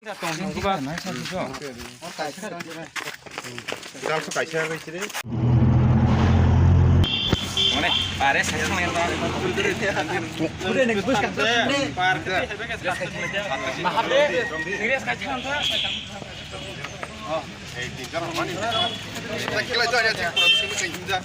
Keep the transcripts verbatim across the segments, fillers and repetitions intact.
Tong thang ba. Kaisa kaisa bai siri. Mane, pare sa thang yang ta. Udah nih, bus kan. Par. Mahal deh. Serius kaisa thang ta. Oh, eh, tinggal mana? Kita kira itu ada cek produksi mesin juga.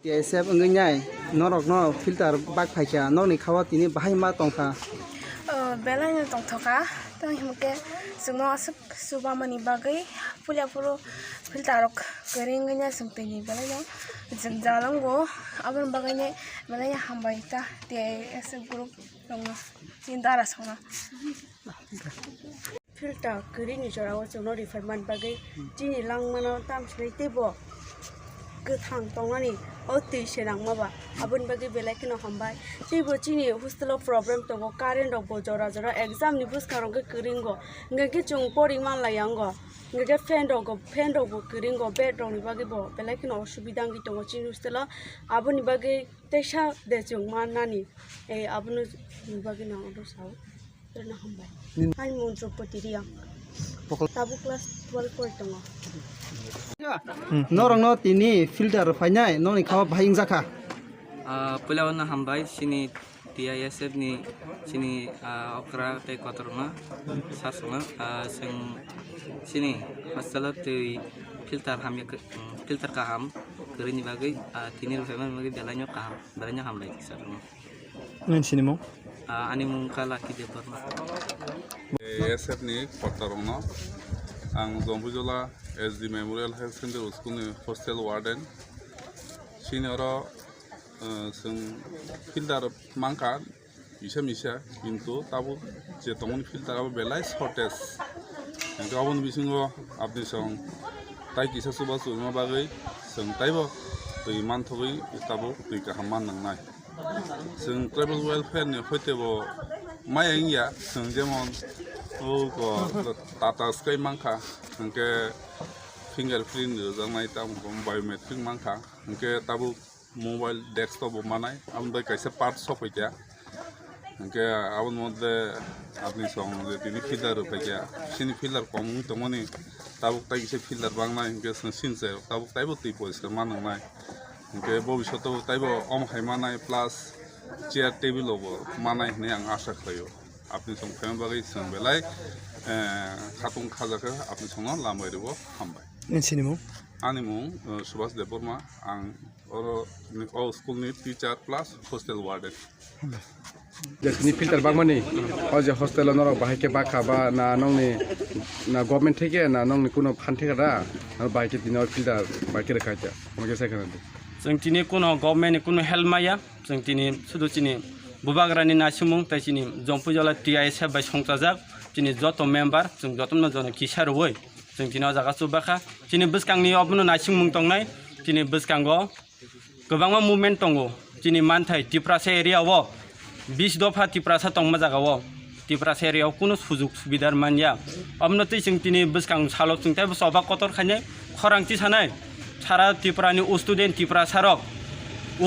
T I S F wngwi nai norokno filter bak phaikha, nokni khao tini bahai ma tongkha. O, belai no tongthokha, tamo hinkhe chwngno aswk chubamani bagwi puila phuru filter rok kwrwi wngwi nai chwng twi belai no jwngjal wngo, aboni bagwi nai belai no hambai ta T I S F group rokno, chini dara songno. Filter kwrwini jorao chwngno rifai man bagwi chini langmano tamsinai teibo kwthang tongnani o twi se nangma ba aboni bagwi belai kheno hambai. Teibo chini hostel o problem tongo, current rok bo jora jora exam ni bwskang rok khe kwrwi wngo, hwnkhe chwng pori manlaiya wngo, hwnkhe fan rok, fan rok bo kwrwi wngo, bed rok ni bagwi bo belai kheno osubida wngwi tongo chini hostel o, aboni bagwi teisa de chwng mannani, ei abono ni bagwi no oro sao. Rwna hambai. Nin- Ani mung Droupadi Reang. Pokol- Tabuk class twelve pori tongo. Hmm. Norokno tini filter phainai, nokni khao bahai wngjakha. Ah, puila no hambai, chini T I S F ni, chini, ah, okra tei kotorma sasongno, ah, chwng chini hostel o twi filter hamya khe, hmm, filter kaham kwrwini bagwi, ah, tini rwphaimani bagwi belai no kaham, belai no hambai sasongno. Nini sinimung? Ah, ani mung kha Lucky Debbarma. A S F ni kotorokno ang Jompuijola S D Memorial Higher Secondary School ni hostel warden. Chini oro, eh, chwng filter mankha, misa misa, kintu tabuk je tongmani filter abo belai shortage. Hingke aboni bisingo apni song tai kisa chuba chubima bagwi chwng taibo twi manthogwi tabuk twi kaham man nangnai. Chwng tribal welfare ni hoite bo maya wngya, chwng jemon o ko Tata Sky mankha, hingke fingerprint rwjaknai, tamo biometric mankha, hingke tabuk mobile desktop bo manai, aboni bai kaisa part sokphaikha. Hingke aboni moddhe apni song je tini filter rwphaikha, chini filter kom wngwi tongmani, tabuk tai kisa filter bangnai, hingke chwng sinchai tabuk taibo twi poriskar ma nwngnai. Hingke bobishoto taibo omo hai manai, plus chair table bo manai hinwi ang asha khlaio. Apni song phaima bagwi chwng belai, eh, khatung khajakha, apni songno lambai rwo, hambai. Nini sinimung? Ani mung, eh, Subhas Debbarma, ang oro ni, o school ni teacher plus hostel warden. Je tini filter bakmani, o je hostel o norok bahai khe bakha ba na nongni na government theke na nongni kuno phan theke da, na bahai khe tini o filter bahai khe rwkha khe, omo khe sai khana di. Chwng tini kuno government ni kuno help maya, chwng tini sudu chini bubagrani naisingmung tei chini Jompuijola T I S F bai songchajak chini joto member, chwng jotono jono kisa rwui chwng tini o jaga chubakha. Chini bwskangni obono naisingmung tongnai, chini bwskango kwbangma movement tongo. Chini manthai Tiprasa area o bis dopha Tiprasa tongma jaga o, Tiprasa area o kunu sujuk subidar manya. Omono twi chwng tini bwskang salo chwng teibo choba kotor khainai, khorang tisanai sara Tripura ni student Tiprasa rok.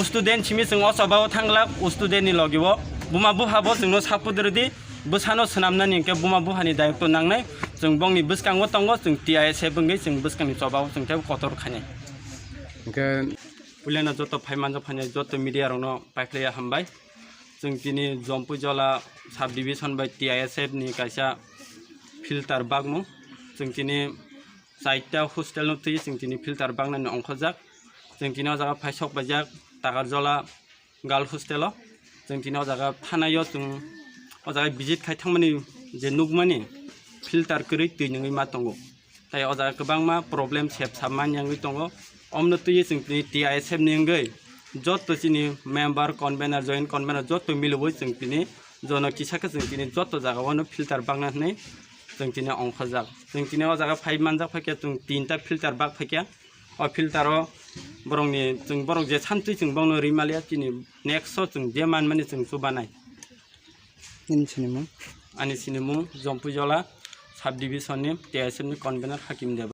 Student simi chwng o choba o thanglak, student ni logi o buma bupha bo chwngno support rwdi, bwsano swnamnani hwnkhe buma bupha ni dayokto nangnai. Chwng bongni bwskango tongo, chwng T I S F wngwi chwng bwskangni choba o chwng teibo kotor khainai. Hwnkhe Puilano joto phai manjak phainai joto media rokno paiphlaiya hambai. Chwng tini Jompuijola sub division bai T I S F ni kaisa filter bakmung. Chwng tini chaita hostel no twi chwng tini filter baknani ongkhorjak. Chwng tini o jaga phaisok paijak Takarjola girl hostel o. Chwng tini o jaga thanai o chwng o jaga visit khai thangmani je nukmani filter kwrwi twi nungwi ma tongo. Tai o jaga kwbangma problem sep sap manya wngwi tongo. Omno twiwi chwng tini T I S F ni wngwi joto chini member, convener, joint convener joto miliwi chwng tini jono kisa khe chwng tini joto jaga o no filter bakna hwnwi chwng tini ongkhorjak. Chwng tini o jaga phai manjak phaikhe chwng tinta filter bak phaikhe. O filter o borokni chwng borok je santwi chwng bongno rimaliya chini next o chwng je manmani chwng chubanai. Nini sinimung? Ani sinimung Jompuijola sub division ni T I S F ni convener Hakim Debbarma.